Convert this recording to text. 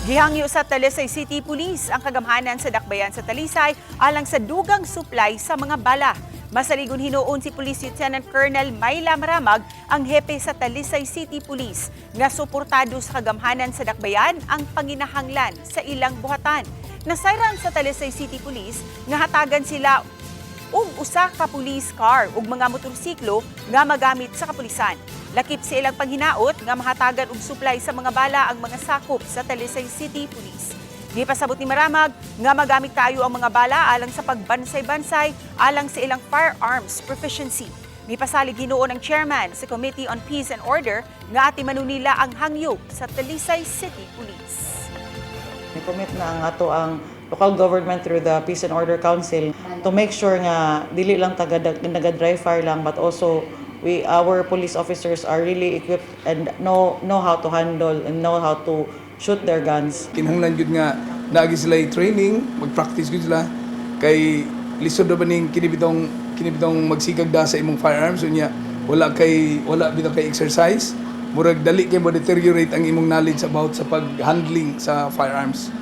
Gihangyo sa Talisay City Police ang kagamhanan sa dakbayan sa Talisay alang sa dugang supply sa mga bala. Masaligon hinuon si Police Lieutenant Colonel Myla Maramag, ang hepe sa Talisay City Police, nga suportado sa kagamhanan sa dakbayan ang panginahanglan sa ilang buhatan. Nasayran sa Talisay City Police nga hatagan sila og usa ka police car ug mga motorsiklo nga magamit sa kapulisan. Lakip sa ilang paghinaot nga mahatagan og supply sa mga bala ang mga sakop sa Talisay City Police. Gipasabot ni Maramag nga magamit kayo ang mga bala alang sa pagbansay-bansay alang sa ilang firearms proficiency. Mipasalig hinuon ang chairman sa Committee on Peace and Order nga atimanon nila ang hangyo sa Talisay City Police. Ni-commit na ang ato ang local government through the Peace and Order Council to make sure nga dili lang taga naga-dry fire lang, but also our police officers are really equipped and know how to handle and know how to shoot their guns. Kinahanglan gyud nga naagi sila training, mag-practice gyud sila kay lisod na ba ning kini bitong magsigag da sa imong firearms unya wala bitaw kay exercise. Murag dali kay mo deteriorate ang imong knowledge about sa pag-handling sa firearms.